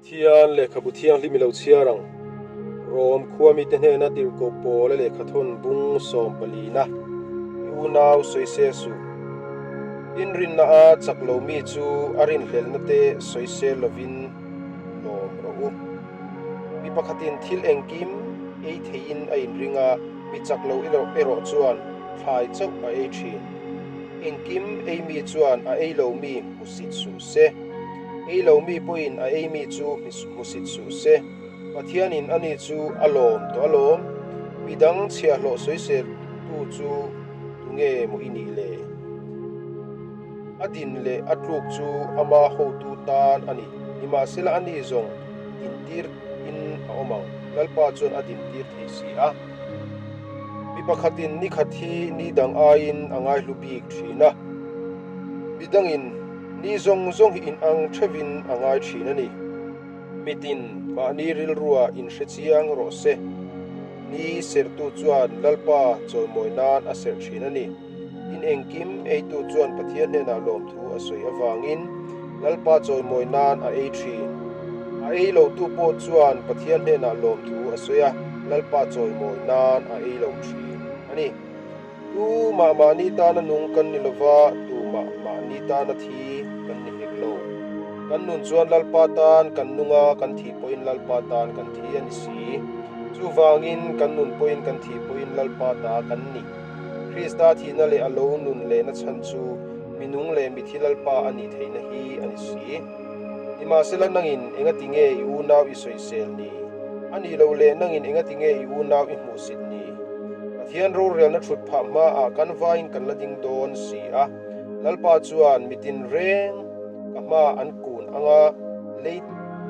Pathian lehkhabu thianghlim i lo chhiar ang. Rom khua mite hnena tirhkoh Paula lehkhathawn bung sawm palina i unau sawisel suh. Inrinna a chak lo mi chu a rinhlelhna te sawisel lovin lawm rawh u. Mi pakhatin thil engkim ei theiin a inring a, mi chak lo erawh chuan thlai chauh a ei thin. Engkim ei mi chuan a ei lo mi hmusit suh se. Ei lo mi pawhin a ei mi chu hmusit suh se. Pathianin ani chu a lawm tawh alawm. Mi dang chhiahhlawh sawisel tu chu tunge maw i nih le? A din leh a tluk chu ama hotu tan a ni. Nimahsela ani zawng dintir in a awm ang. Lalpa chuan a dintir thei si a. Mi pakhatin ni khat hi ni dang aiin a ngaihlu bik thin a, mi dangin ni zawng zawng hi inang theuhin a ngai thin a ni. Mitin mahni rilrua inhre chiang rawh se. Ni serhtu chuan Lalpa chawimawi nan a serh thin a ni. In engkim eitu chuan Pathian hnenah lawmthu a sawi avangin Lalpa chawimawi nan a ei thin. A ei lotu pawh chuan Pathian hnenah lawmthu a sawi a, Lalpa chawimawi nan a ei lo thin a ni. Tumah mahni tana nung kan ni lova, tumah mahni tana thi kan ni hek lo. Kan nun chuan Lalpa tan kan nung a, kan thih pawhin Lalpa tan kan thi a ni si. Chuvangin kan nun pawhin kan thih pawhin Lalpa ta kan ni. Krista thihna leh a lo nun lehna chhan chu mi nung leh mi thi Lalpa a nih theihna hi a ni si. Nimahsela nangin engati nge i unau i sawisel ni? A nih loh leh nangin engati nge i unau i hmuhsit ni? Pathian rorelna thut phah hmaah kan vaiin kan la ding dawn si a. Lalpa chuan mi tinreng ka hma an kun anga lei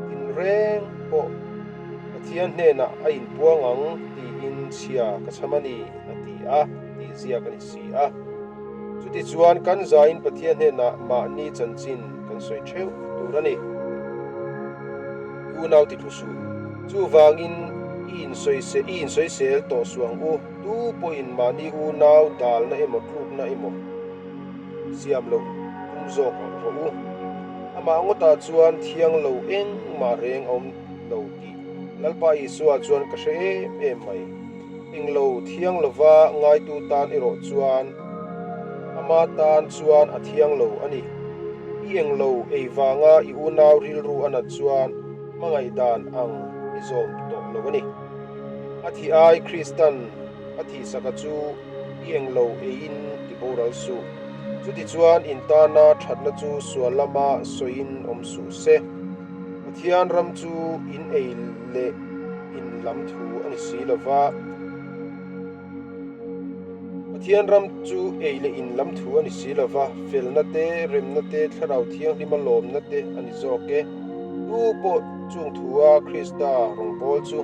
tinreng pawh Pathian hnenah a inpuang ang tiin chhia ka chham a ni, a ti a, tih ziak a ni si a. Chutichuan kan zain Pathian hnenah mahni chanchin kan sawi theuh tur a ni. I unau ti thlu suh. Chuvangin i insawi i insawisel tawh suh ang u, tu pawhin mahni unau dalna emaw tlukna emaw siam loh tum zawk rawh u. Amah ngawtah chuan thiang lo engmah reng a awm lo tih Lalpa Isua chuan ka hre em em mai. Englo thiang lova ngaitu tan erawh chuan ama tan chuan a thiang lo a ni. I englo ei vanga i unau rilru a nat chuan hmangaih dan ang i zawm tawh lo a ni. A thih ai Kristan a thihsaka chu i englo eiin ti boral suh. Chutichuan in tana thatna chu sual lama sawiin awm suh se. Pathian ram chu in ei leh in lam thu a ni si lo va. Pathian ram chu ei leh in lam thu a ni si lo va, felna te, remna te, Thlarau Thianghlima lawmna te a ni zawk e. Tu pawh chung thua Krista rawngbâwl chu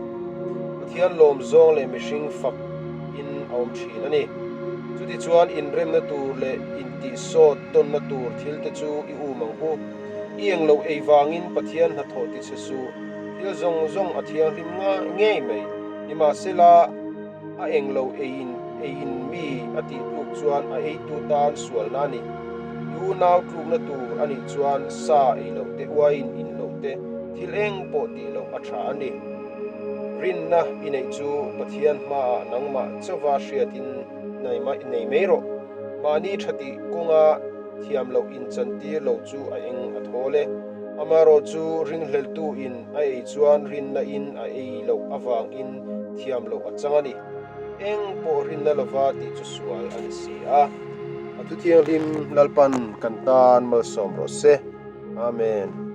Pathian lawm zawng leh mihring fak in a awm thin a ni. Chutichuan inremna tur leh intihsawt tawnna tur thil te chu i um ang u. I eng loh ei vangin Pathian hnathawh ti che suh. Thil zawng zawng a thianghlim ngei mai. Nimahsela, a eng lo eiin eiin mi a tih tluk chuan a eitu tan sualna a ni. I unau tlukna tur a nih chuan sa ei loh te, uaiin in loh te, thil eng pawh tih loh a tha a ni. Rinna i neih chu Pathian hmaah nangmah chauva hriatin nei mai rawh. Mahni tha tih kawnga thiam loh inchantir lo chu a eng a thawl e. Amaherawh chu ringhleltu in a ei chuan rinna in a ei loh avangin thiam loh a chang a ni. Eng pawh rinna lova tih chu sual a ni si a. A thu thianghlim Lalpan kan tan malsawm rawh se. Amen.